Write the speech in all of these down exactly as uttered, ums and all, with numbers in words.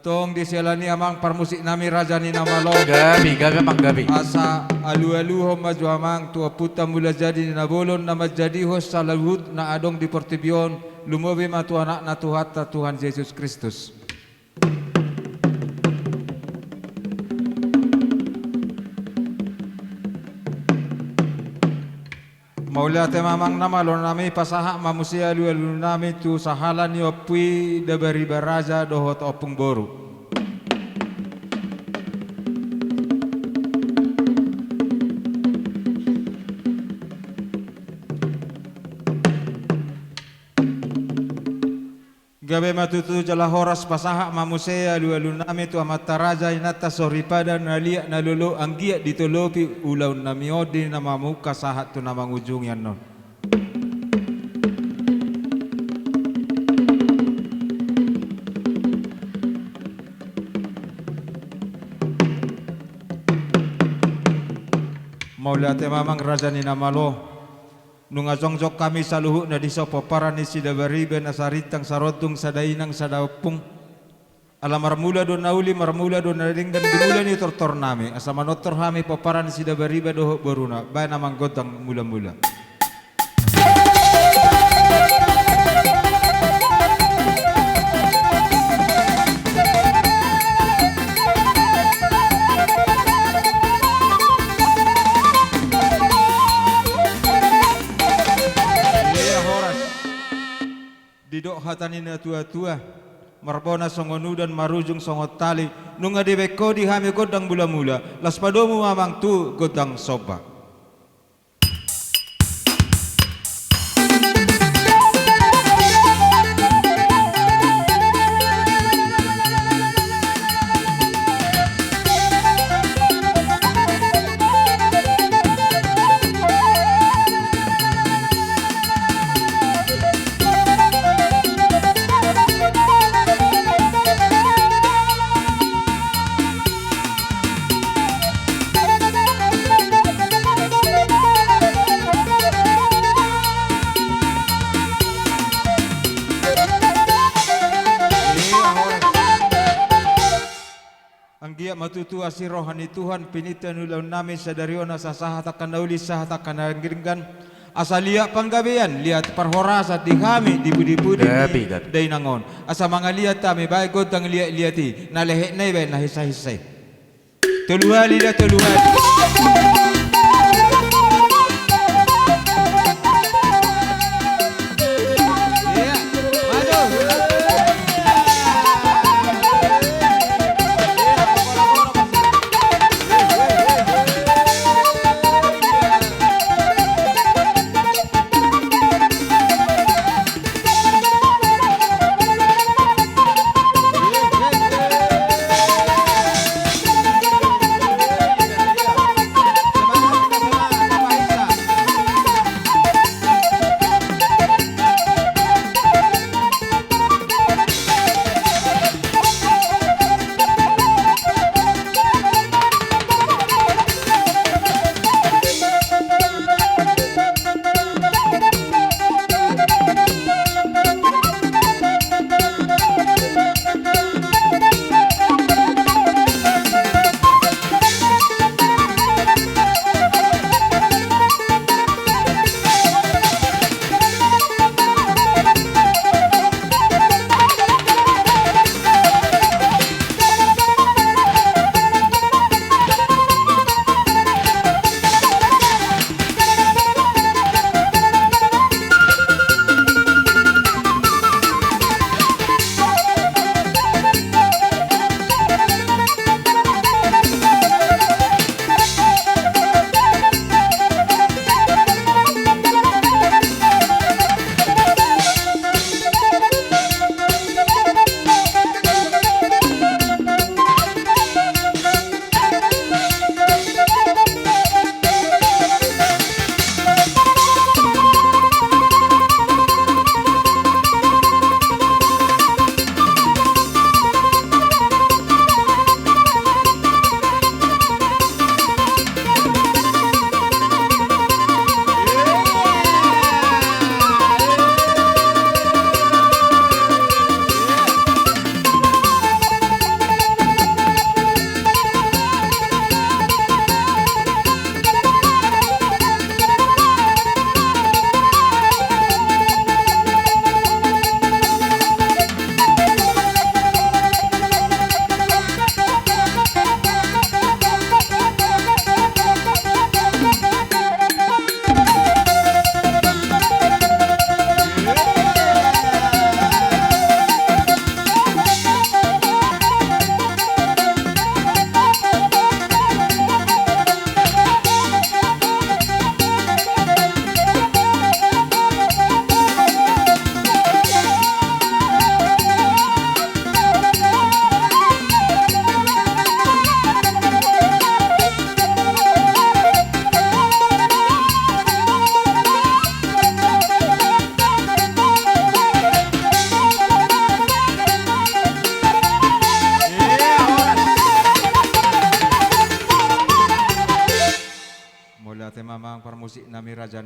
Tong di siala ni i amang parmusik nami, raja ni na malo. Gabe, gabe amang, gabe. Asa alualuhon ma jo amang tu ompunta Mulajadi Nabolon na manjadihon saluhut na adong di portibi on, lumobi ma tu anakna Tuhanta Tuhan Jesus Kristus. Mauliate ma amang na malo nami, pasahat ma muse alualu nami tu sahala ni ompu i Dabariba Raja dohot ompung boru. Gabe ma tutu jala horas, pasahat ma muse alualu nami tu amanta raja, inanta soripada, na liat na lolo, anggiat ditolopi ulaon nami on di na mamungka sahat tu na mangujungi annon. Mauliate ma amang raja ni na malo. Nunga jongjong hami saluhutna dison pomparan ni Sidabariba na sarintang, sarontung, sadainang, sadaompung. Ala marmula do na uli, marmula do na denggan di mula ni tortor nami. Asa manortor hami pomparan ni Sidabariba dohot boruna. Baen amang gondang mulamula. Ia horas. Didok hata ni natuatua, marbona songon udan, marujung songon tali. Nunga dibaen ho di hami gondang mulamula, laos padomu ma amang tu gondang somba. Anggiat ma tutu asi roha ni Tuhan, pinangido ni ulaon nami sadari on, asa sahat angka na uli, sahat angka na denggan, asa liat panggabean, liat parhorasan di hami di pudipudi ni dainang on. Asa mangaliat hami, baen gondang liatliat i, na lehet na i baen na hinsahisa i. Tolu hali da, tolu hali.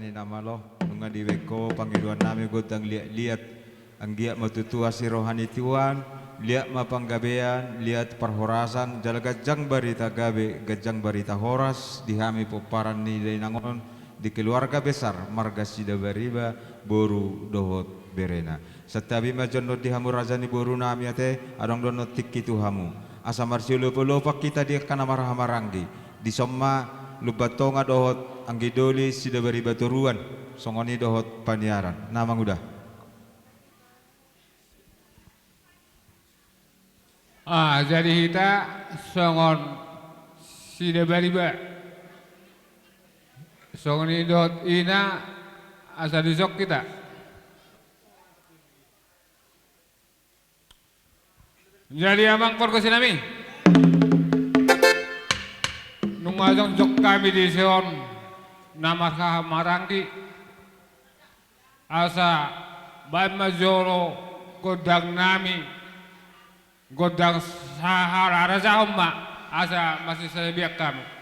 Nama lo, nunga dibaen Ho pangidoan nami gondang liat-liat. Anggiat ma tutu asi roha ni Tuhan, liat ma panggabean, liat parhorasan, jala ganjang barita gabe, ganjang barita horas di hami pomparan ni dainang on, di keluarga besar marga Sidabariba, boru dohot berena. Santabi ma jonnon di hamu raja ni boru nami ate, adong do annon tingki tu hamu. Asa marsiolop-olopan hita di angka na marhahamaranggi. Dison ma Lumban Tonga dohot anggi doli Sidabariba Toruan, songon i dohot Paniaran. Na manguda. Ah, jadi hita songon Sidabariba. Songon i dohot ina, asa dison hita. Jadi amang pargonsi nami, nunga jongjong hami dison na marhahamaranggi, asa baen ma jolo gondang nami, gondang saharahon ma, asa marsisabian hami.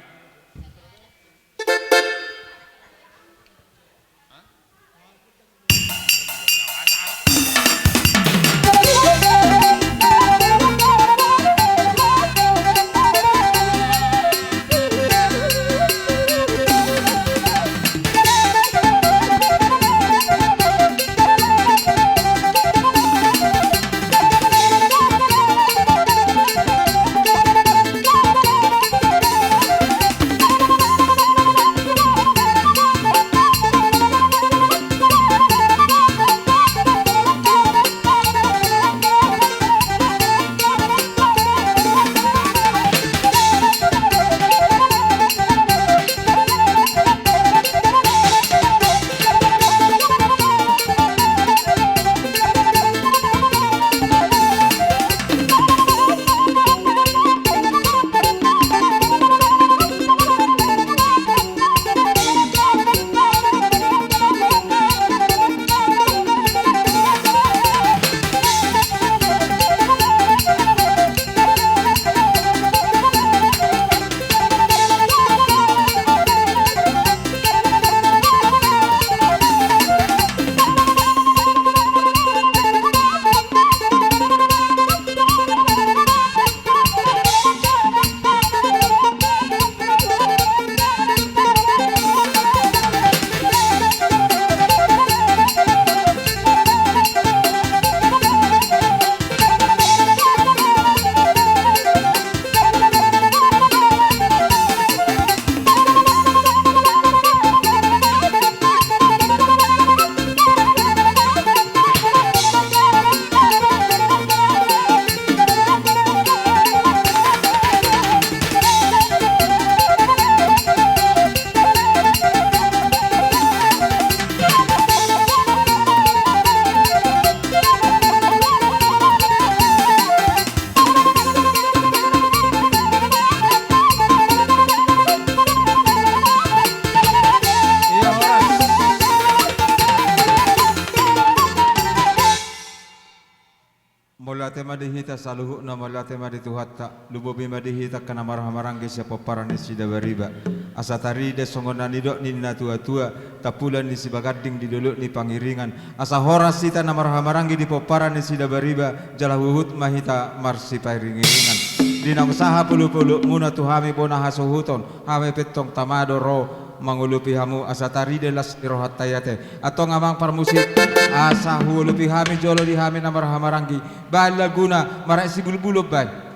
Mauliate ma di hita saluhutna, mauliate ma di Tuhanta, lumobi ma di hita angka na marhahamaranggi sian pomparan ni Sidabariba. Asa tarida songon na nidok ni natuatua, tampulan ni sibaganding di dolok ni pangiringan. Asa horas hita na marhahamaranggi di pomparan ni Sidabariba, jala huhut ma hita marsipairing-iringan. Di naung sahat pulu-pulu muna tu hami bona hasuhuton, hami pe tong tama do ro mangolopi hamu asa tarida las ni rohanta i ate. Antong amang parmusik, asa huolopi hami jolo di hami na marhahamaranggi. Baen laguna, maraek sibulbul baen.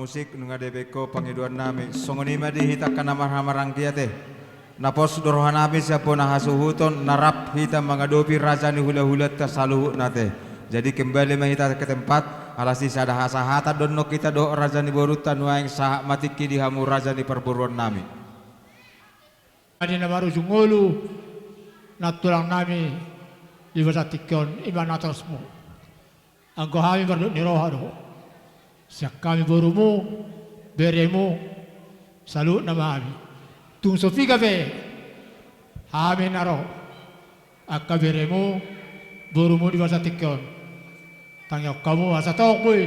Musik nunga dibaen ho pangidoannami. Songon i ma di hita angka na marhahamaranggi ate. Na pos do rohanami sian bona hasuhuton, na rap hita mangadopi raja ni hulahulanta saluhutna ate. Jadi kembali ma hita ke tempat, ala sisada hasahatan do annon hita dohot raja ni borunta nuaeng sahat ma tingki di hamu raja ni parboruannami. Adi na marujung ngolu, nantulangnami di bagasan tingki on, i ma natosmu. Anggo hami mardok ni roha do. Sian hami borumu, beremu, saluhutna ma hami. Tung so piga pe hami na ro, angka beremu, borumu di bagasan tingki on. Tangihon hamu asa tong boi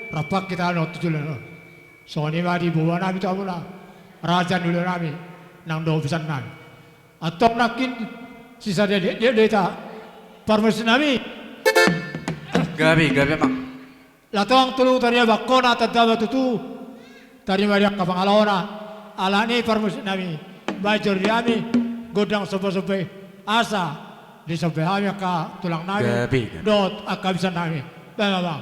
rap hita dohot tu joloan on. Songon i ma di boanami tu hamuna, raja ni ulaonnami nang dohot bisannami. Antong nangkin sisada didiat do hita parmusik nami. Gabe, gabe, Amang. Latong tolu taria bangkona tanda ma tutu tarima di angka pangalaona. Alani parmusik nami, baen jolo di hami gondang somba-somba i, asa disomba hami angka tulang nami. Gabe, gabe. Dohot angka bisan nami. Baen ma, Amang.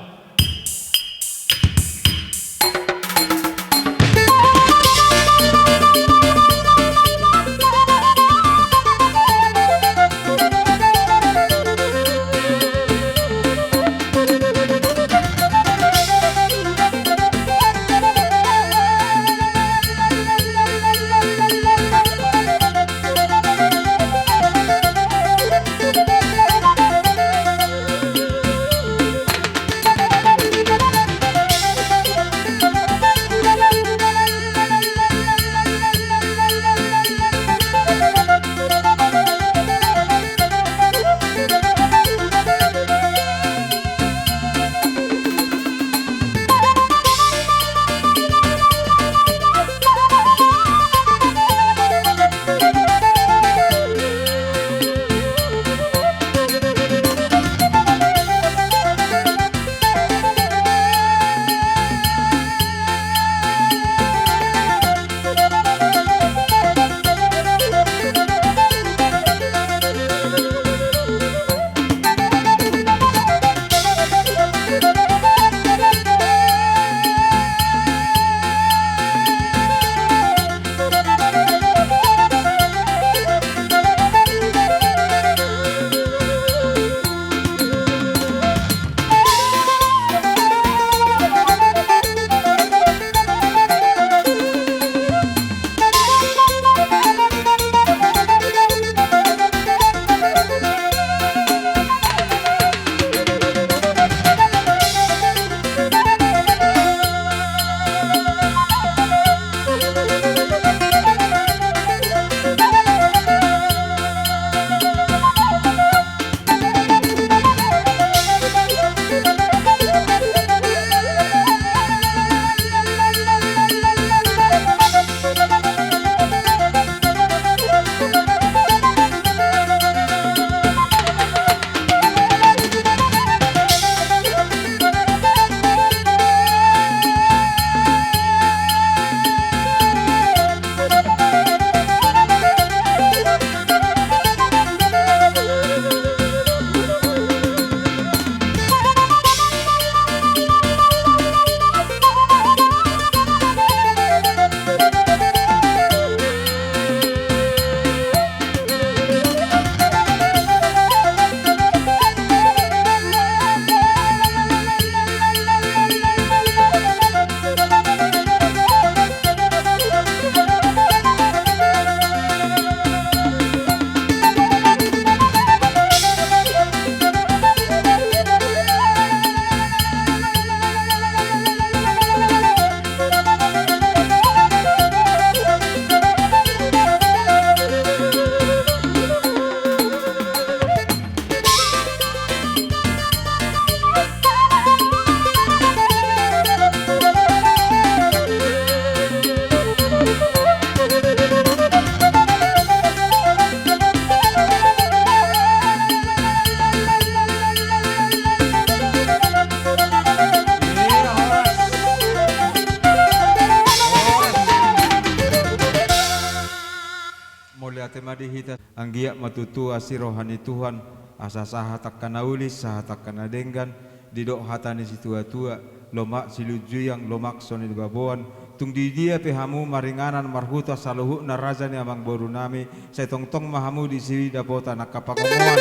Mauliate ma di hita. Anggiat ma tutu asi roha ni Tuhan, asa sahat angka na uli, sahat angka na denggan, didok hata ni situatua, Lomak silunjuian, lomak so nibaboan, tung di dia pe hamu maringanan marhuta saluhutna raja ni amangboru nami, sai tongtong ma hamu disi dapotan angka pangomoan.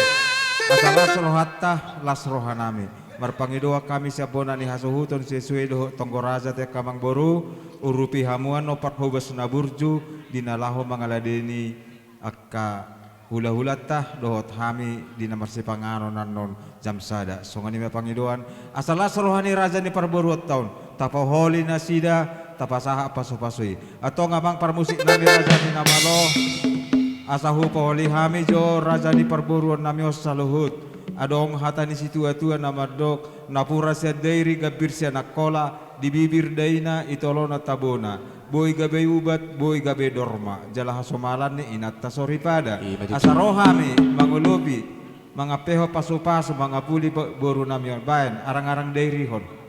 Asa las rohanta, las roha nami. Marpangidoan hami sian bona ni hasuhuton sesuai dohot tonggo raja tu angka amangboru, urupi hamu annon parhobas na burju, di na laho mangaladeni angka hulahulanta dohot hami di na marsipanganon annon jam sada. Songon i ma pangidoan, asa las roha ni raja ni parboruonta on, tapoholi nasida, tapasahat pasupasu i. Antong amang parmusik nami raja ni na malo, asa hupoholi hami jo raja ni parboruon nami on saluhut. Adong hata ni situatua na mandok, napuran sian dairi, gambir sian Angkola, di bibir daina, i tolonan tabona. Boi gabe ubat, boi gabe dorma, jala hasomalan ni inanta soripada. Ima tutu. Asa ro hami mangolopi, mangampehon pasupasu, mangapuli bo-, boru nami on, baen arangarang dairihon.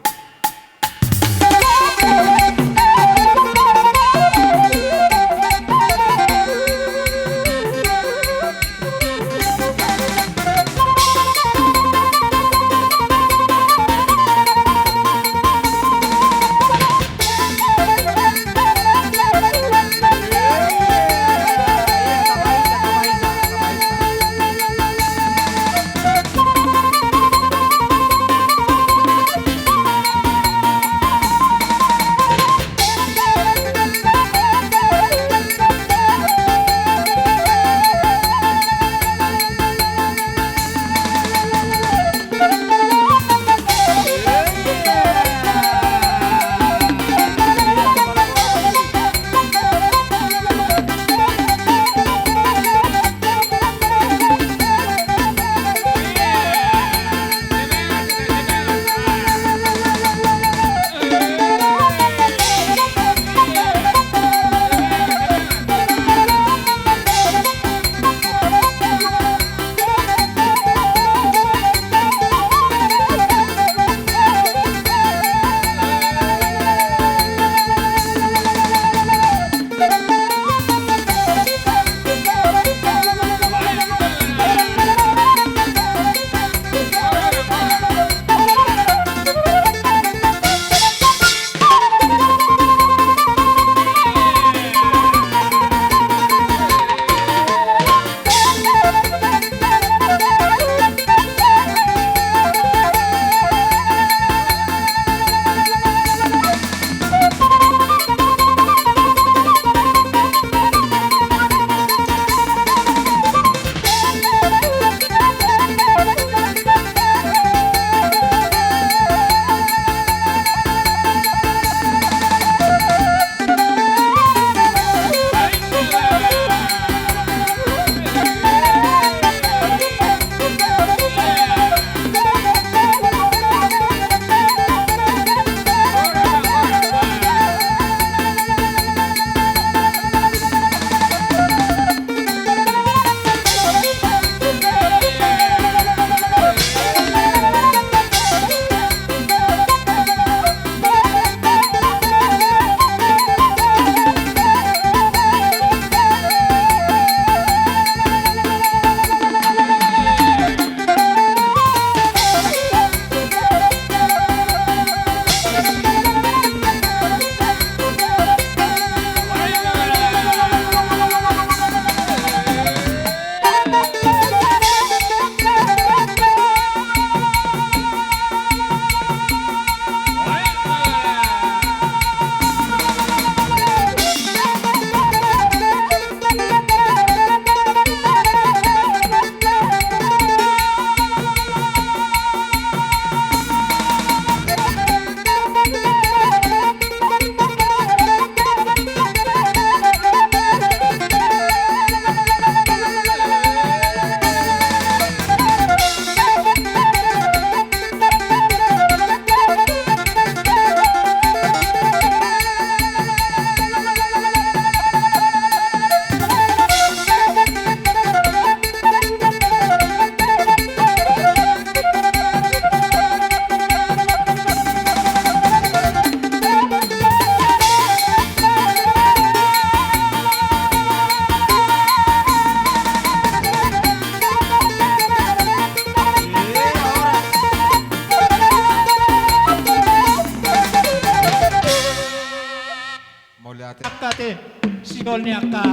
ni angka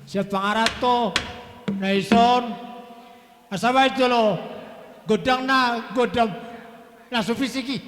sian pangaranto na dison, asa baen jolo gondangna, gondang na so fisik i.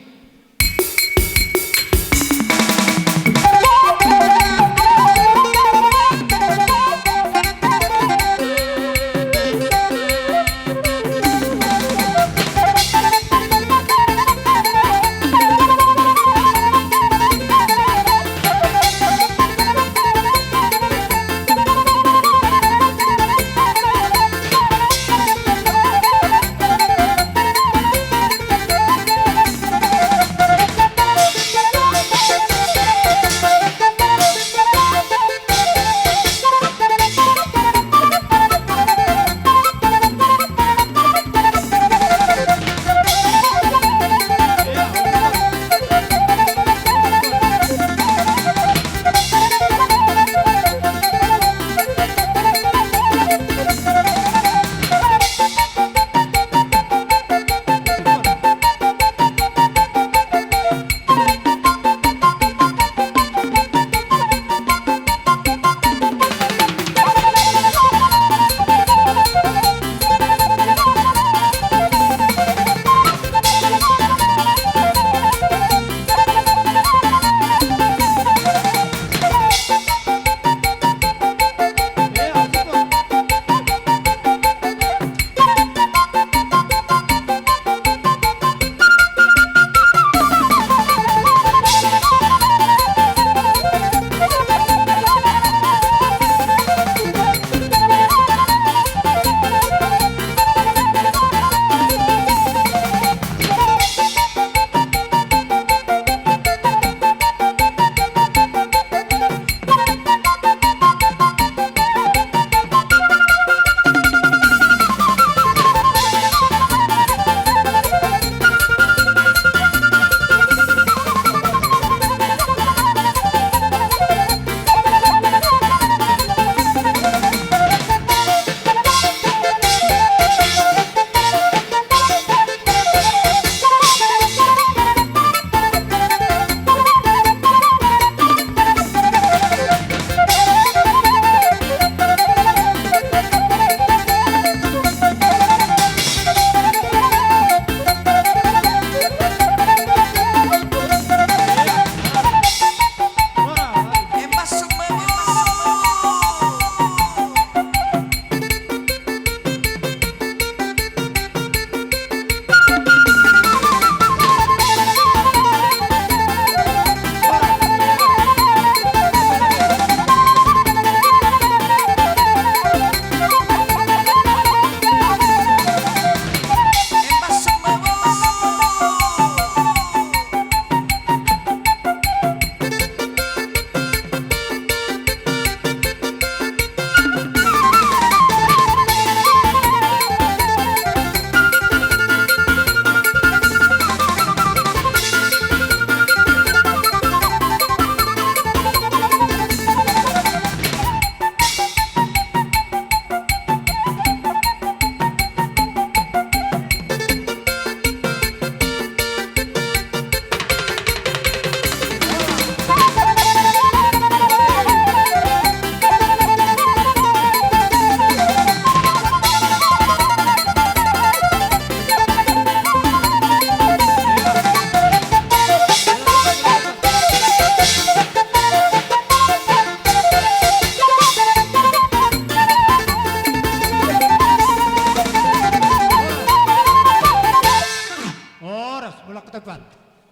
Horas, mulak ke tempat.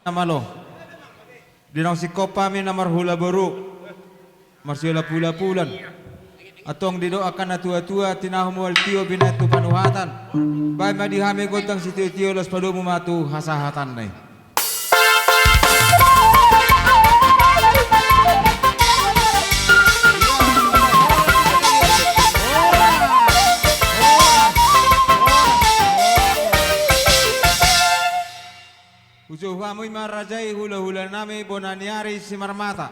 Na malo. Di naung singkop hami na marhula boru, marsiolap hula pulan. Antong didok angka na tua-tua, tinahu mual tio binahen tu panuhatan. Baen ma di hami gondang sitio-tio, laos padomu ma tu hasahatanna i. Hujou hamu i ma raja i, hula-hula nami, bona ni ari Simarmata.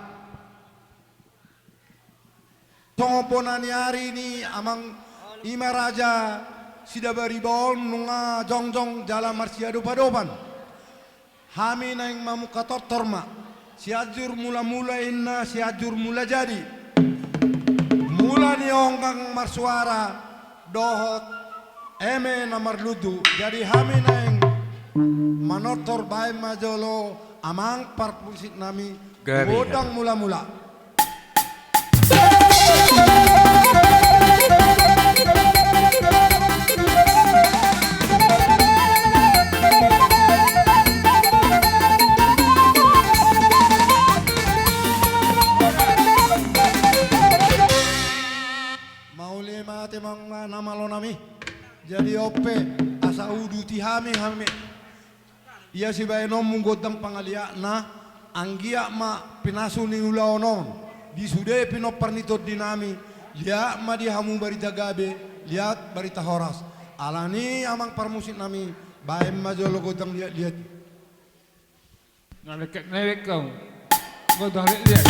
Songon bona ni ari ni amang i ma raja Sidabariba on nunga jongjong jala marsiadopan-adopan. Hami naeng mamungka tortor ma. Sianjur mula-mula inna Sianjur Mulajadi. Mula ni onggang marsuara dohot eme na marlundu, jadi hami naeng manortor, baen ma jolo amang parmusik nami. Gabe, gabe. Godang mula-mula. Mauliate ma, amang na malo nami. Jadi on pe, asa uduti hami, hami. Ia sibaenonmu gondang pangaliatna, anggiat ma pinasu ni ulaon on, di sude pinompar ni tondi nami, liat ma di hamu barita gabe, liat barita horas. Alani amang parmusik nami, baen ma jolo gondang liat-liat. Na lekat newek kau. Gondang liat-liat.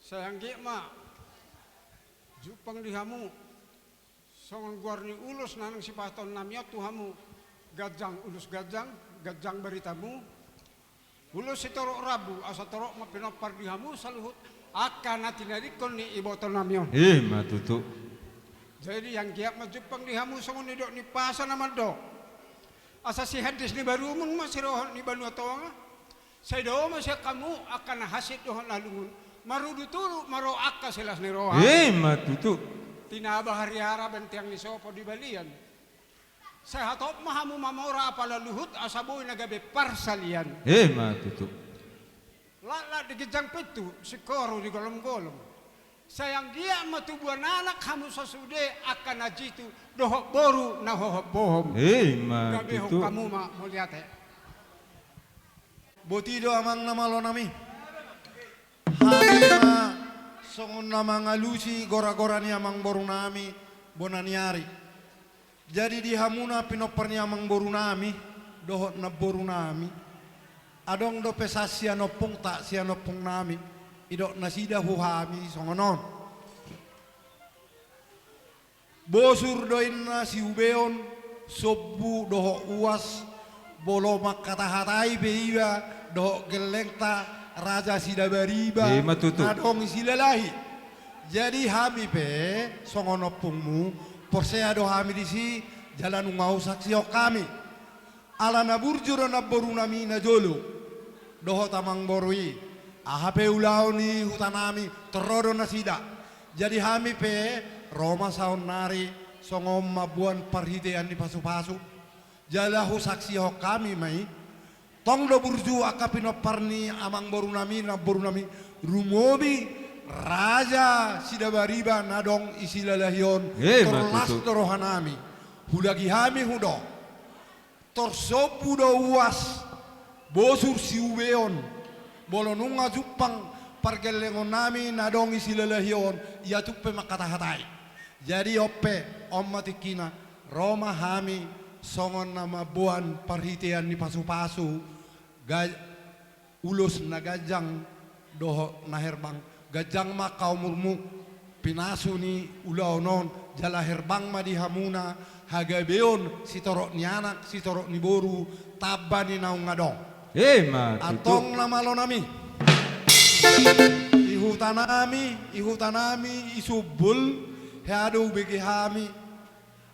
Sai anggiat ma jumpang di hamu songon goar ni ulos na naeng sipasahaton nami on tu hamu, ganjang ulos ganjang, ganjang baritamu. Ulos sitorop rambu, asa torop ma pinompar di hamu saluhut angka na tinadingkon ni iboto nami on. I ma tutu. Jadi anggiat ma jumpang di hamu songon nidok ni pasa na mandok: Asa sihandis ni barumun ma sirohot ni banua tonga. Sai dao ma sian hamu angka na hansit dohot na lungun, marudut-udut ma ro angka silas ni roha. I ma tutu. Tinaba hariara, bontean ni sopo di balian. Sai hatop ma hamu mamora apala luhut, asa boi na gabe parsalian. I ma tutu. Laklak di ginjang pintu, singkoru di golom-golom. Sai anggiat ma tubuan anak hamu sasude angka na jitu dohot boru na hohom-hohom. I ma tutu. Gabehon hamu ma, mauliate. Boti do, amang na malo nami. Hami ma songon na mangalusi gora-gora ni amangboru nami, bona ni ari. Jadi di hamuna pinompar ni amangborunami dohot namborunami, adong dope san sian ompungta, sian ompungnami, didok nasida tu hami songon on. Bosur do inna siubeon, sombu dohot uas, molo mangkatahatai pe iba dohot gellengta Raja Sidabariba, ima tutu, na adong i Silalahi. Jadi hami pe songon ompungmu, porsea do hami disi, jala nunga husaksihon hami. Ala na burju do namborunami najolo dohot amangboru i. Aha pe ulaon ni hutanami, tor ro do nasida. Jadi hami pe ro ma saonnari songon mamboan parhitean ni pasupasu. Jala husaksihon hami ma i. Tong do burju angka pinompar ni amangborunami, namborunami, rumobi Raja Sidabariba na adong i Silalahi on. Tor las do rohanami. Hulagi hami hudok. Tor sombu do uas, bosur siubeon, molo nunga jumpang pargellengonnami na adong i Silalahi on, ia tung pe mangkatahatai. Jadi on pe, on ma tingkina, ro ma hami songon na mamboan parhitean ni pasupasu, ga-, ulos na ganjang dohot na herbang. Ganjang ma angka umurmu, pinasu ni ulaon on, jala herbang ma di hamuna hagabeon, sitorop ni anak, sitorop ni boru, tamba ni naung adong. Ima tutu. Antong na malonami, di hutanami, di hutanami di Sumbul, hea do hubege hami,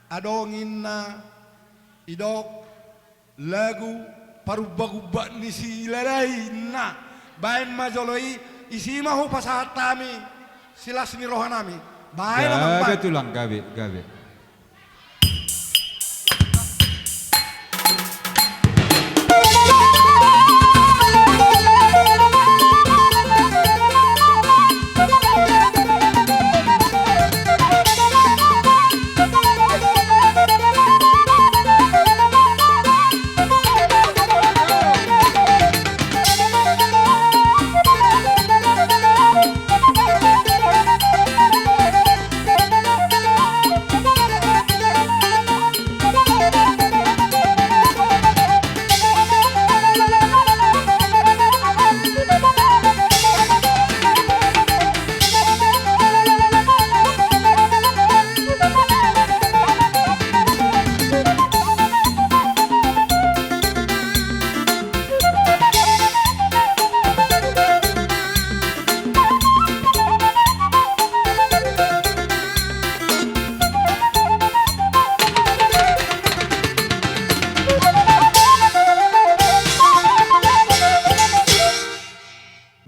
adong inna didok lagu Parumbagumbak ni Silalahi, na baen ma jolo i, disi ma hupasahat hami silas ni rohanami. Baen ma. Gabe tulang, gabe, gabe.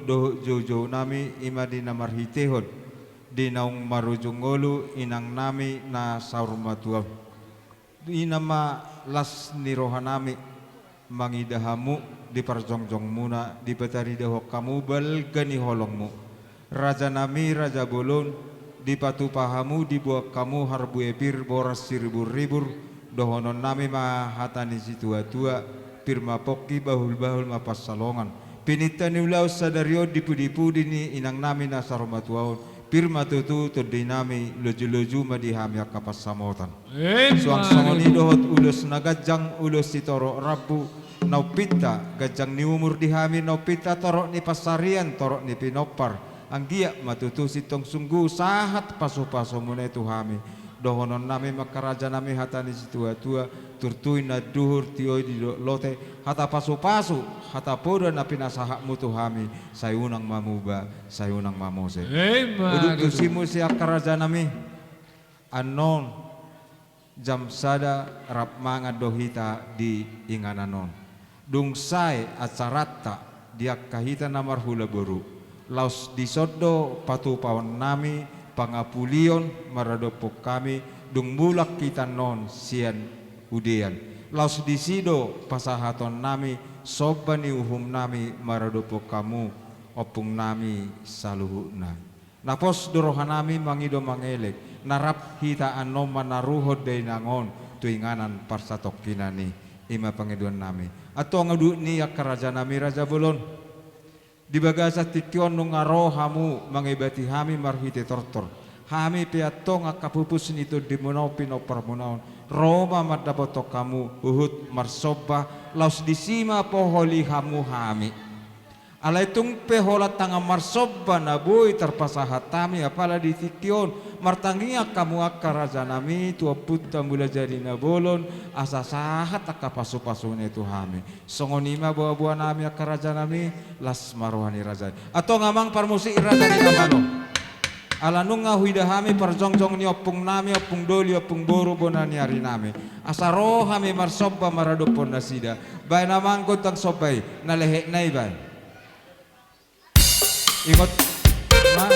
Dohot joujou nami, ima di na marhitehon di naung marujung ngolu inang nami na saur matua. I ma las ni roha nami mangida hamu di parjongjong muna, dipataridahon hamu balga ni holong mu. Raja nami, raja bolon, dipatupa hamu, diboan hamu harbue pir boras siribur-ribur, dohonon nami ma hata ni situa-tua, pir ma pongki, bahul-bahul ma pansalongan. Pininta ni ulaon sadari on di pudi-pudi ni inang nami na saur matua on, pir ma tutu tondi nami, loju-loju ma di hami angka pansamotan. Emma tutu. Suang songon i dohot ulos na ganjang, ulos sitorop rambu, na umpinta ganjang ni umur di hami, na umpinta torop ni pansarian, torop ni pinompar. Anggiat ma tutu sintong sunggu sahat pasu-pasu muna i tu hami. Dohonon nami ma angka raja nami hata ni situa-tua, turtu i na duhur, tio i didok lote, hata pasu-pasu, hata poda na pinasahat mu tu hami, sai unang ma muba, sai unang ma mose. Emma tutu. Dung tusi muse angka raja nami, annon jam sada rap mangan do hita di inganan on. Dung sae acaranta di angka hita na marhula boru, laos dison do patupaon nami pangapulion maradophon hami, dung mulak hita annon sian udean. Laos disi do pasahaton nami somba ni uhum nami maradophon hamu, ompung nami saluhutna. Na pos do roha nami mangido mangelek, na rap hita annon manaruhon dainang on tu inganan parsatongkinan i, ima pangidoan nami. Antong unduk ni angka raja nami, raja bolon. Di bagasan tingki on nunga ro hamu mangebati hami marhite tortor. Hami pe antong angka pupus ni tondimuna on, pinomparmuna on, ro ma mandapothon hamu huhut marsomba, laos disi ma poholi hamu hami. Alai tung pe holan tangan marsomba na boi tarpasahat hami, apala di tingki on, martangiang hamu angka rajanami tu Ompunta Mulajadi Nabolon, asa sahat angka pasupasuna i tu hami. Songon i ma boaboanami angka rajanami, las ma roha ni raja i. Antong amang parmusik, raja ni na malo. Ala nunga huida hami parjongjong ni ompungnami, ompung doli, ompung boru, bona ni arinami. Asa ro hami marsomba maradophon nasida. Baen amang gondang somba i, na lehekna i baen. Ingot ma.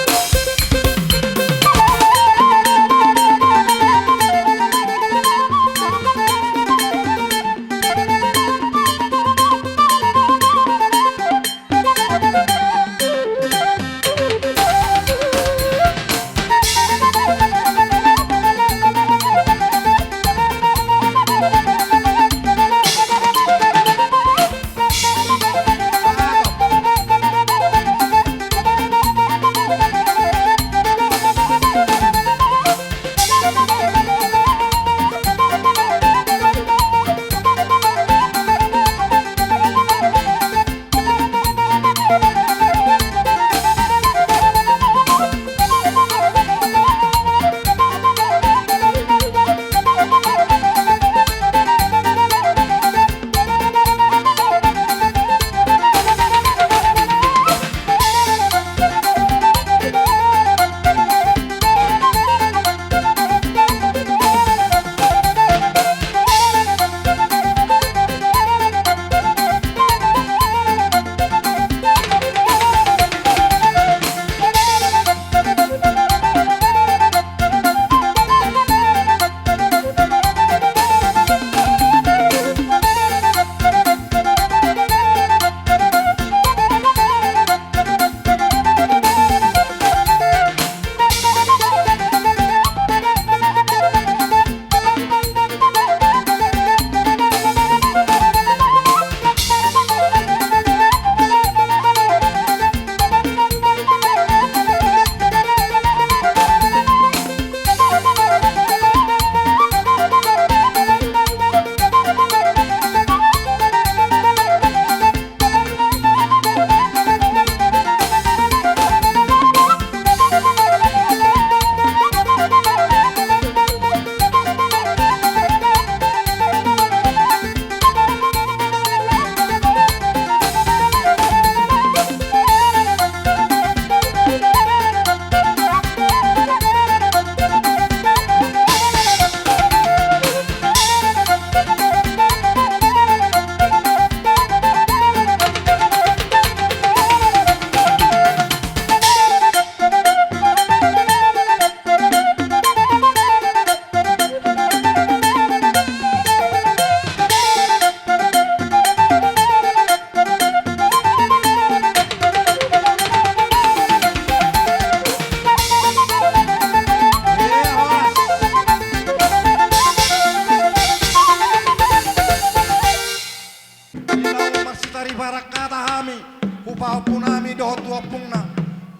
Di laho marsitaribarang hata hami tu pahompuna nami dohot tu ompungna.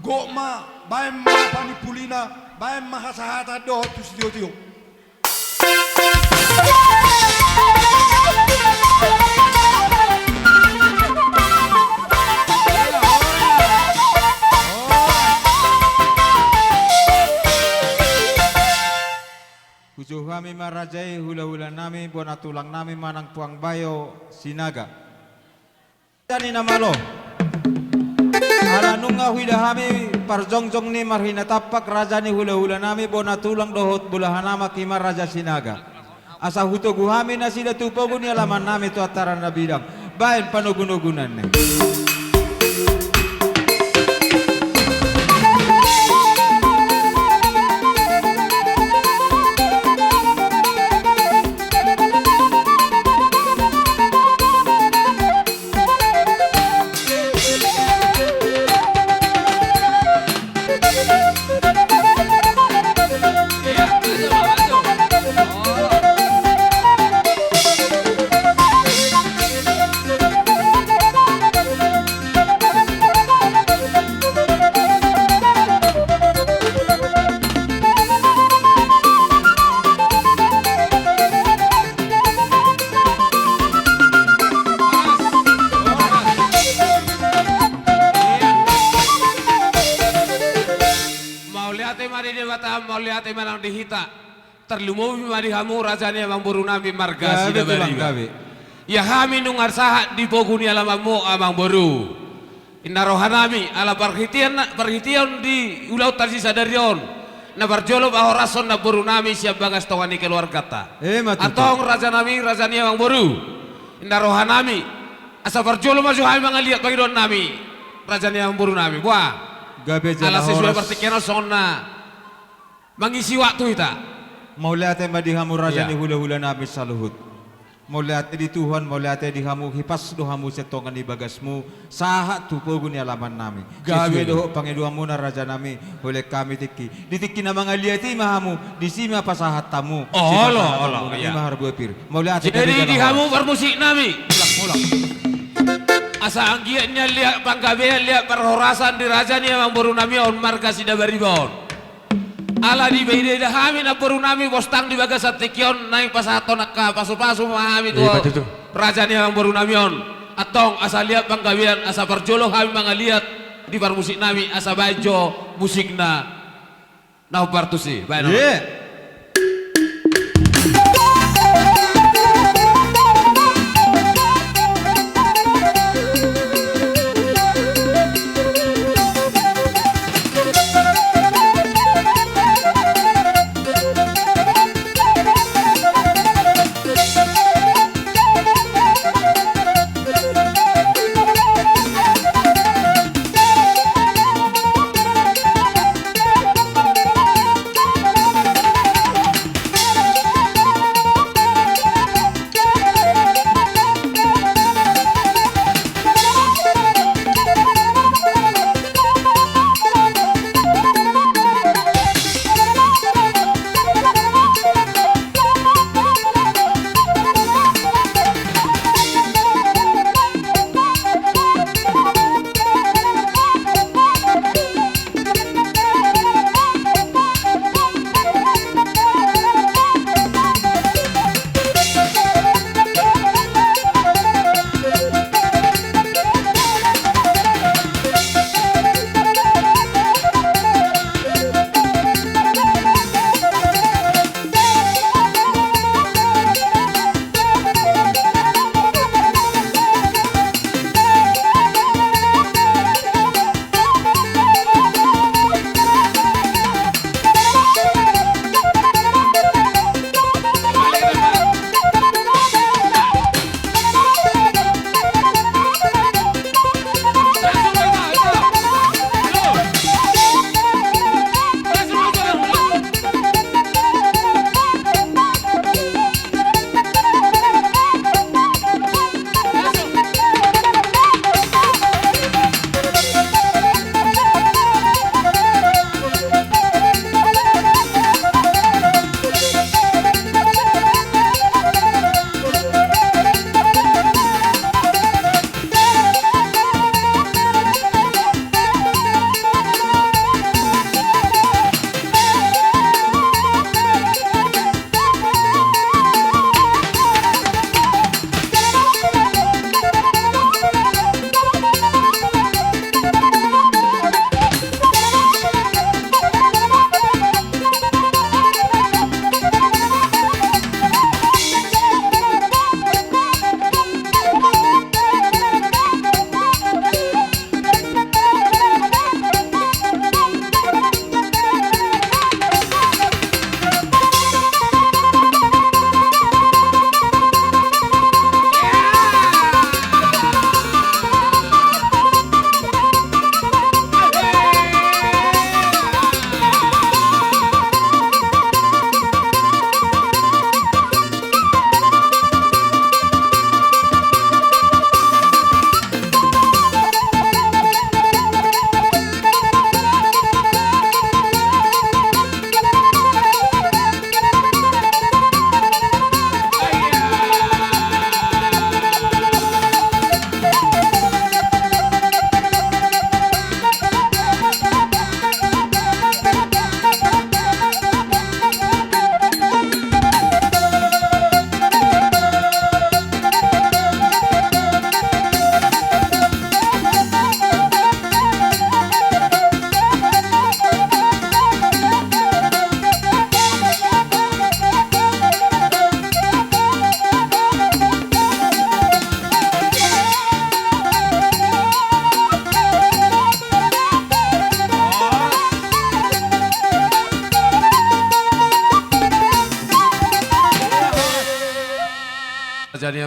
Gok ma, baen ma panimpulina, baen ma hasahatan dohot tu sitiotio. Hujou hami ma raja i, hulahula nami, bona tulang nami manang Puang Bayo Sinaga. Raja ni na malo. Ala nunga huida hami parjongjong ni marhinatampak raja ni hulahula nami, bona tulang dohot bolahan amak, i ma Raja Sinaga. Asa hutogu hami nasida tu pogu ni alaman nami tu Antara Nabidang. Baen panogunoguna ni. manang di hita. Tarlumobi ma di hamu raja ni amangboru nami marga Sidabariba. Ia hami nunga sahat di pogu ni alamanmu amangboru. Inna roha nami ala parhitean, parhitean di ulaonta sisadari on. Na parjolo pahorashon namboru nami sian bagas tonga ni keluarganta. Antong raja nami, raja ni amangboru. Inna roha nami. Asa parjolo ma jo hami mangaliat pangidoan nami. Raja ni amangboru nami. Boa. Ala sesuai partingkian on songon na mangisi waktu hita. Mauliate ma di hamu raja ni hulahula nami saluhut. Mauliate di Tuhan, mauliate di hamu, hipas do hamu sian tonga ni bagasmu, sahat tu pogu ni alaman nami. Sesuai dohot pangidoanmuna raja nami, hulehon hami tingki. Di tingki na mangaliat i ma hamu, disi ma pasahat hamu. Olo, olo. Ima harbue pir. Mauliate. Jadi di hamu parmusik nami. Asa anggiat nian liat panggabean, liat parhorasan di raja ni amangboru nami on marga Sidabariba on. Ala dibaen hami namboru nami pos tang di bagasan tingki on naeng pasahathon angka pasupasu ma hami tu raja ni amangboru nami on. Antong asa liat panggabean asa parjolo hami mangaliat di parmusik nami asa baen jo musikna. Na hombar tusi baen.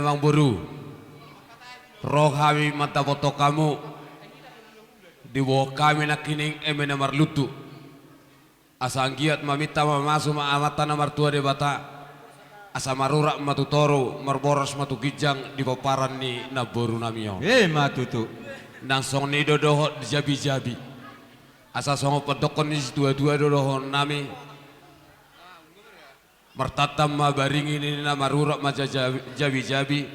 Amangboru, ro hami mandapothon hamu, diboan hami nangkining eme na marlundu. Asa anggiat ma minta mamasu ma Amanta na martua Debata, asa marurat ma tu toru, marboras ma tu ginjang di pomparan ni namborunami on. Ima tutu. Nang songon i do dohot jabijabi. Asa songon pandokkon ni situatua do dohononnami. Martantan ma baringin ninna, marurat ma ja-, ja-, jabijabi.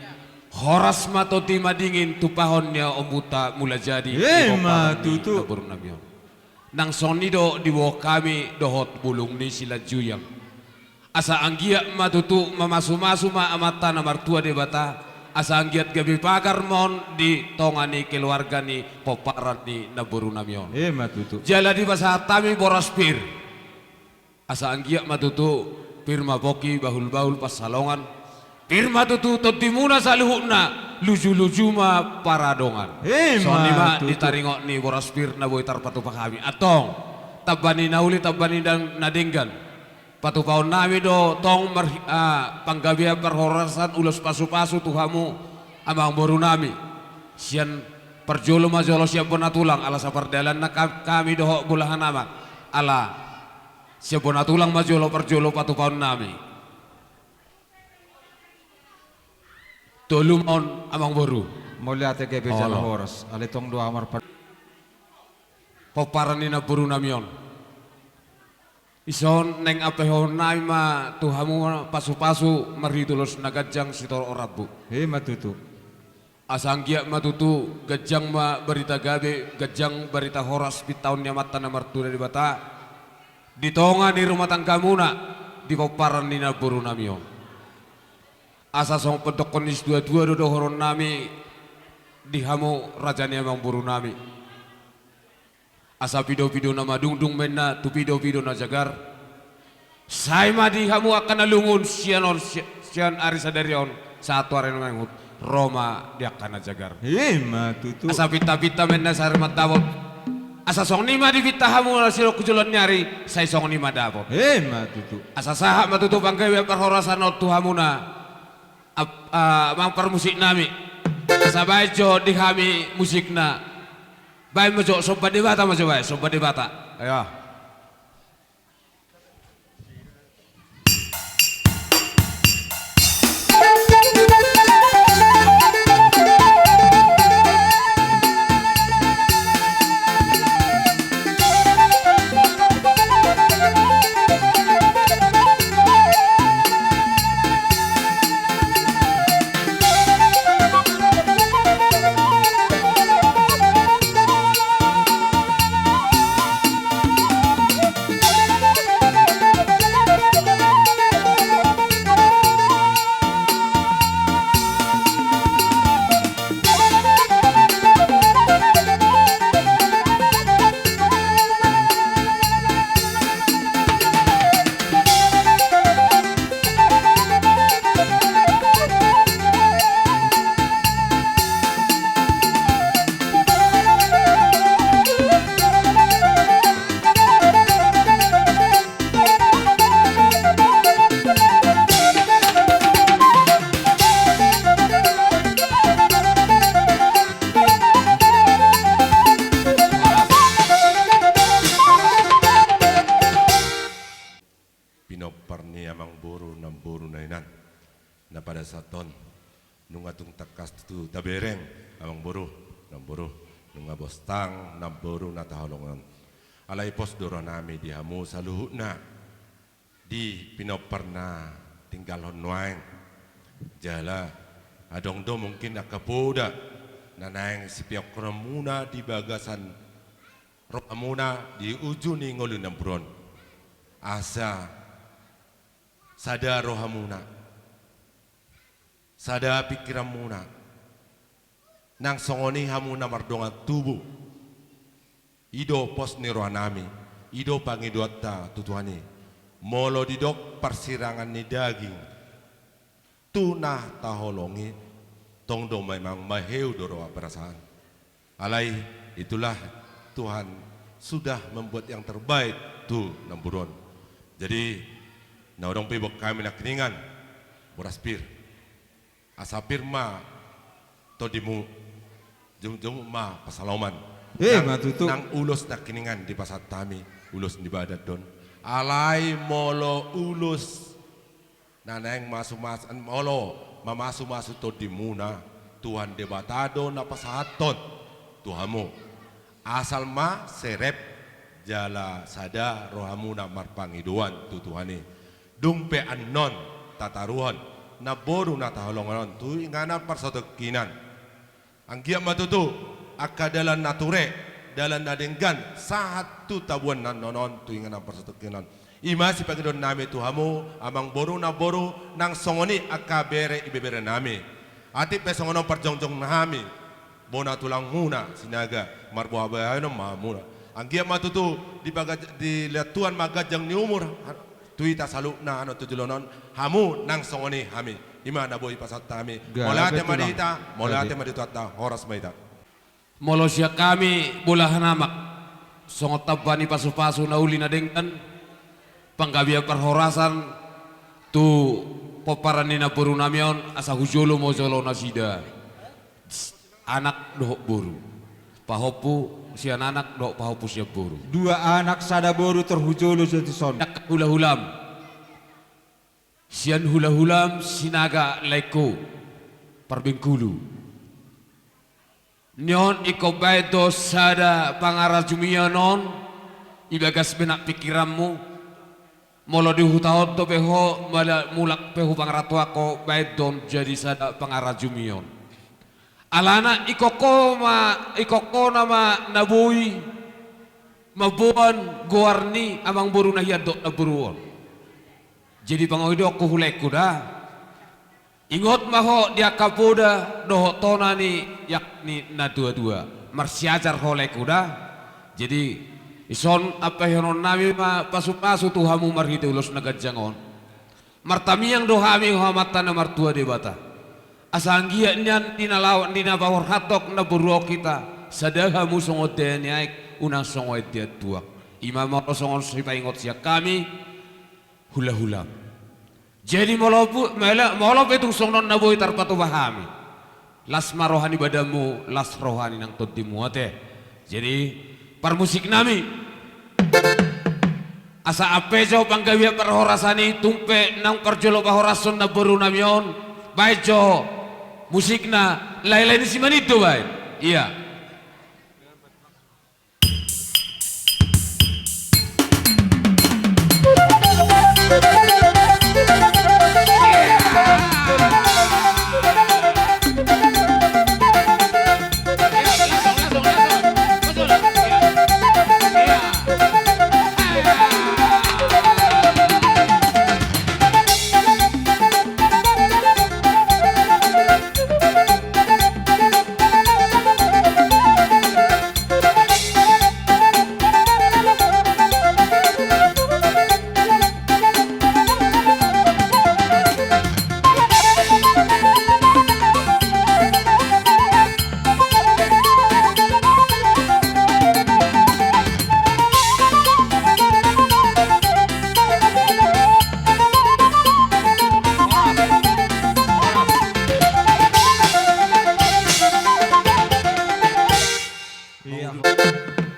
Horas ma tondi madingin tumpahon ni ombunta Mulajadi. Ima tutu. Namborunami on. Nang songon i do diboan hami dohot bulung ni Silanjujang. Asa anggiat ma tutu mamasumasu ma Amanta na martua Debata, asa anggiat gabe pagar ma on di tonga ni keluarga ni pomparan ni namborunami on. Ima tutu. Jala dipasahat hami boras pir. Asa anggiat ma tutu pir ma pongki, bahulbahul pansalongan. Pir ma tutu tondimuna saluhutna, lujuluju ma paradongan. Ima tutu. Songon i ma di taringot ni boras pir na boi tarpatupa hami. Antong, tamba ni na uli, tamba ni na denggan. Patupaonnami do tong mar-, ah, panggabean parhorasan, ulos pasupasu tu hamu amangborunami. Sian parjolo ma jolo sian bona tulang, ala sapardalanna ka-, hami dohot bolahan amak. Ala sian bona tulang ma jolo parjolo patupaonnami. Tolu ma on, amangboru. Mauliate, gabe jala horas. Olo. Alai tong do ahu marpa-, pomparan ni namborunami on. Dison naeng ampehononnami ma tu hamu pasupasu marhite ulos na ganjang sitorop rambu. Ima tutu. Asa anggiat ma tutu ganjang ma barita gabe, ganjang barita horas pintaon ni Amanta na martua Debata di tonga ni rumah tanggamuna, di pomparan ni namborunami on. Asa songon pandokkon ni situatua do dohononnami di hamu raja ni amangborunami. Asa pidopido na madungdung ma inna tu pidopido na jagar. Sai ma di hamu angka na lungun sian on, si-, sian ari sadari on sahat tu ari na mangihut, ro ma di angka na jagar. Ima tutu. Asa pintapinta ma inna sari mandapot. Asa songon i ma dipinta hamu na sidok tu joloan ni ari, sai songon i ma dapot. Ima tutu. Asa sahat ma tutu panggabean parhorasan on tu hamuna. Ap-, ah, amang parmusiknami. Asa baen jo di hami musikna. Baen ma jo, somba Debata ma jo baen, somba Debata. Ayo. Pinompar ni amangboru, namboru na inan, na pada saat on nunga tung tangkas tu tabereng, amangboru, namboru, nunga bostang namboru na taholongi on. Alai pos do rohanami di hamu saluhutna di pinompar na tinggalhon nuaeng. Jala adong do mungkin angka poda na naeng sipeophonon muna di bagasan rohamuna di uju ni ngolu ni namboru on. Asa sada rohamuna, sada pingkiranmuna, nang songon i hamu na mardongan tubu. I do pos ni rohanami, i do pangidoanta tu Tuhan i. Molo didok parsirangan ni daging tu na taholongi, tong do memang maheu do roha perasaan. Alai itulah Tuhan sudah membuat yang terbaik tu namboru on. Jadi, na adong pe diboan hami nangkiningan boras pir. Asa pir ma tondimu, jongjong ma pansalongan. Eh, nang, ma tutu. Nang ulos nangkiningan dipasahat hami, ulos ni badan do on. Alai molo ulos na naeng masumas-, molo mamasumasu tondimuna, Tuhan Debata do na pasahathon tu hamu. Asal ma serep jala sada rohamuna marpangidoan tu Tuhan i. Dung pe annon tataruhon namboru na taholongan on tu inganan parsatongkinan. Anggiat ma tutu angka dalan na ture, dalan na denggan, sahat tu tabuan na annon on tu inganan parsatongkinan. I ma sipangidoan nami tu hamu, amangboru, namboru, nang songon i angka bere ibebere nami. Atik pe songon on parjongjong nami, bona tulangmuna Sinaga, marboa bahenon ma hamuna. Anggiat ma tutu dipagaj-, dilehon Tuhan ma ganjang ni umur tu hita saluhutna annon tu joloan on, hamu nang songon i hami. I ma na boi pasahat hami. Gabe tulang. Mauliate ma di hita, mauliate ma di Tuhanta, horas ma hita. Molo sian hami bolahan amak, songon tamba ni pasupasu na uli na denggan, panggabean parhorasan tu pomparan ni namboru nami on, asa hu jolo ma jolo nasida. Anak dohot boru. Pahompu sian anak dohot pahompu sian boru. Dua anak sada boru tor hu jolo jo dison. Hulahulam. Sian hulahulam Sinaga Laengku, Parbengkulu. Nion ingkon baen do sada pangarajumion on, ibagas benak pikiranmu. Molo di huta on dope ho, mala-, mulak pe hu pangarantoan ho, baen do on jadi sada pangarajumion. Alana ingkon ho ma, ingkon hona ma na boi mamboan goar ni amangboru na hian dohot namboru on. Jadi pangidoanku hulaengku da. Ingot ma ho di angka poda dohot tona ni, yak ni na tuatua. Marsiajar ho laengku da. Jadi, ison ampe hianon nami ma pasupasu tu hamu marhite ulos na ganjang on. Martamiang do hami ho Amanta na martua Debata. Asa anggiat nian di na laho, di na paborhathon namboru on hita, sada hamu songon dea ni aek, unang songon dea ni tuak. I ma molo songon sipaingot sian hami, hulahulam. Jadi molo pu-, molo, molo pe tung songon on na boi tarpatupa hami. Las ma roha ni badanmu, las roha ni nang tondimu ate. Jadi, parmusik nami. Asa ampe jo panggabean parhorasan i tung pe nang parjolo pahorashon namboru nami on, baen jo musikna, Laelae ni Simanindo baen. Ia.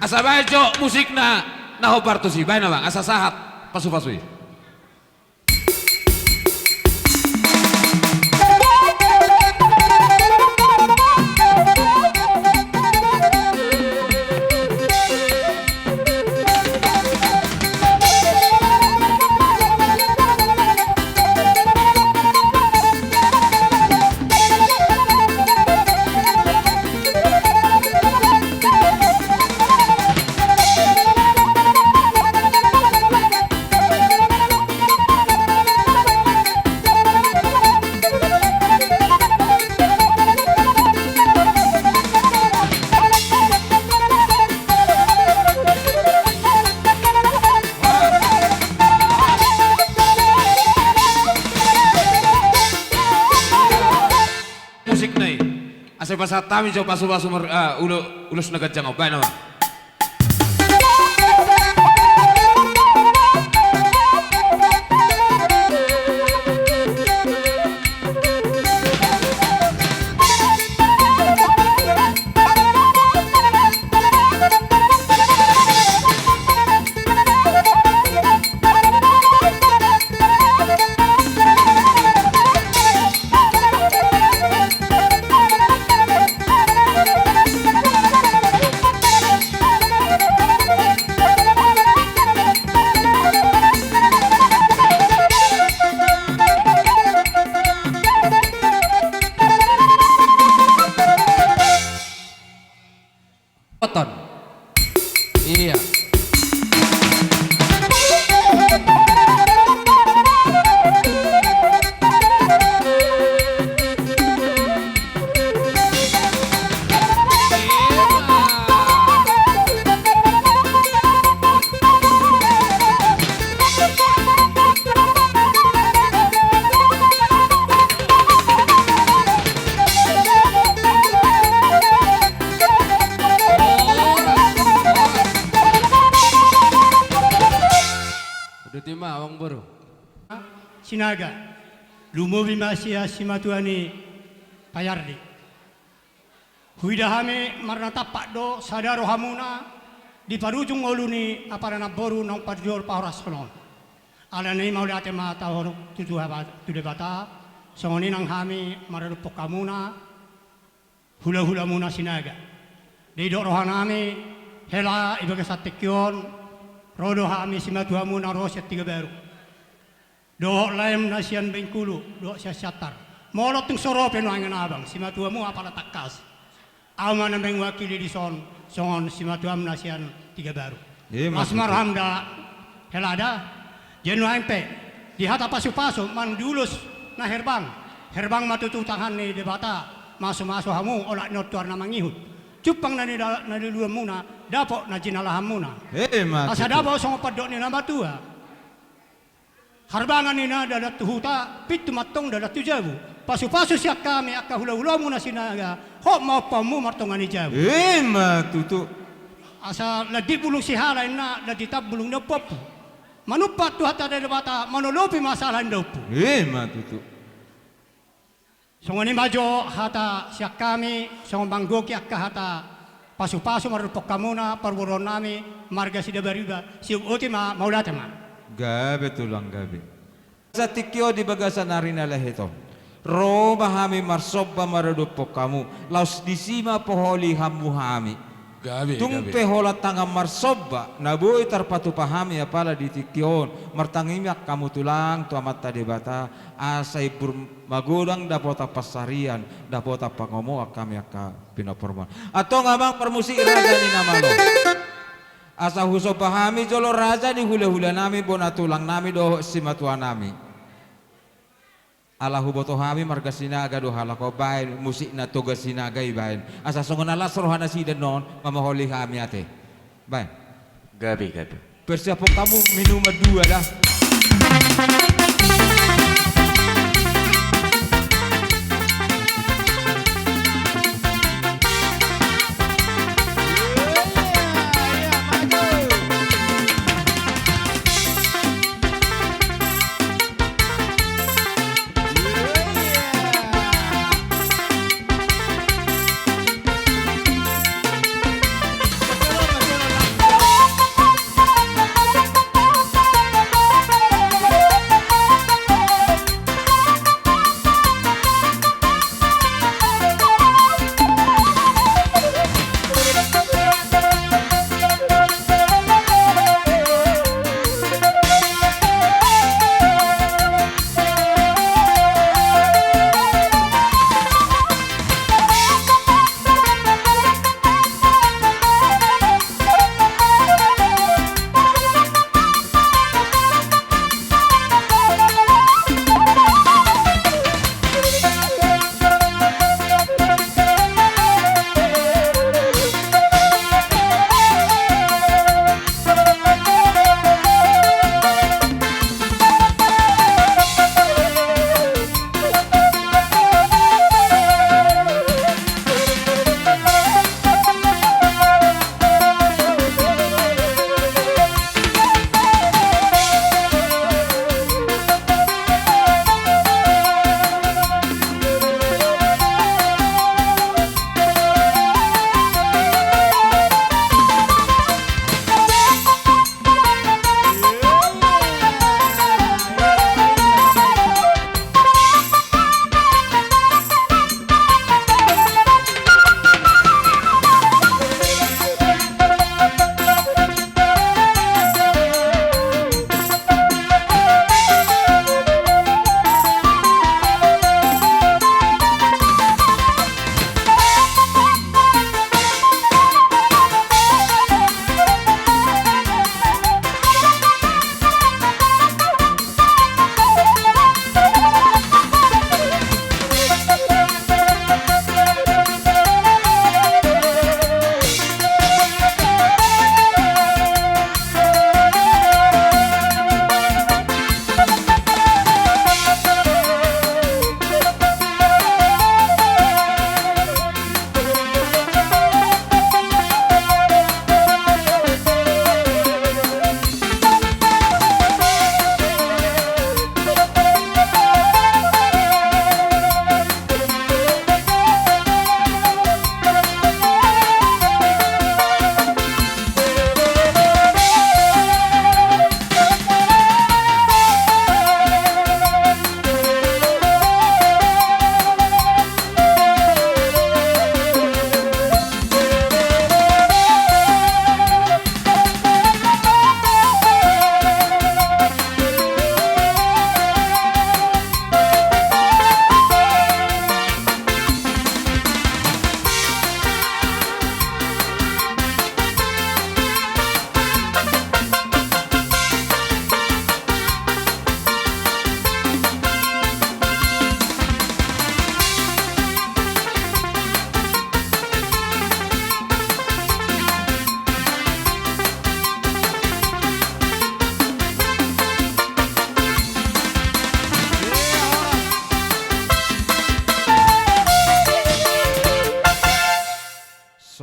Asa baen jo musikna na hombar tusi, baen amang, asa sahat pasupasu i. Musikna i. Asa pasahat hami jo pasupasu mar-, ah, ulo-, ulos na ganjang on. Baen amang. Boru. Sinaga, lumobi ma sian simatua ni Paiardi. Huida hami marnatampak do sada rohamuna di parujung ngolu ni apala namboru naung parjolo pahorashon on. Alani i mauliate ma taho tu Tuhan, tu Debata, songon i nang hami maradophon hamuna, hulahulamuna Sinaga. Didok rohanami, hela di bagasan tingki on, ro do hami simatuamuna ro sian Tigabaru. Dohot laem na sian Bengkulu, dohot sian Siantar. Molo tung so ro pe nuaeng abang, simatuamu apala tangkas. Ahu ma na mewakili dison, songon simatuam na sian Tigabaru. Las ma roham da, hela da. Jadi nuaeng pe, di hata pasupasu, manang di ulos na herbang. Herbang ma tutu tangan ni Debata, masumasu hamu, olat ni on tu ari na mangihut. Jumpang na niluluanmuna, dapot na jinalahanmuna. Asa dapot songon pandok ni na matua. Harbangan ni na dalan tu huta, pintu mantong dalan tu jabu. Pasupasu sian hami angka hulahulamuna Sinaga, hot ma ompaonmu martonga ni jabu. Ima tutu. Asa landit bulung sihala inna, landitan bulung ni ompompu. Manumpak tu hata ni Debata, manolopi ma siala ni ompu. Ima tutu. Songon i ma jo hata sian hami, songon manggohi angka hata pasupasu maradophon hamuna, parboruonnami, marga Sidabariba, siop oti ma, mauliate ma. Gabe tulang gabe. Satingki on di bagasan ari na lehet on. Ro ma hami marsomba maradophon hamu, laos disi ma paholi hamu hami. Tung pe holan tangan marsomba, na boi tarpatupa hami apala di tingki on, martangiang hamu tulang tu Amanta Debata, asa imbur magodang dapotan pansarian, dapotan pangomoan hami angka pinomparmuna. Antong amang parmusik raja ni na malo. Asa husomba hami jolo raja ni hulahulanami, bona tulangnami dohot simatuanami. Ala huboto hami marga Sinaga do halak on, baen musik na Toga Sinaga i baen. Asa songon na las roha nasida non mamaholi hami ate. Baen. Gabe, gabe. Persiapon hamu minuman dua da.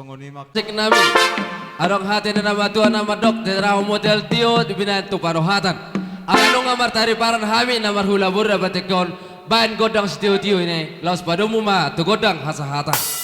Cek nami. Adong hata ni na matua na mandok, tera model tio di binaen tu paruhatan. Ala nunga martariparan hami na marhula burda batik on, baen gondang sitio-tio i, laos padomu ma tu gondang hasahatan.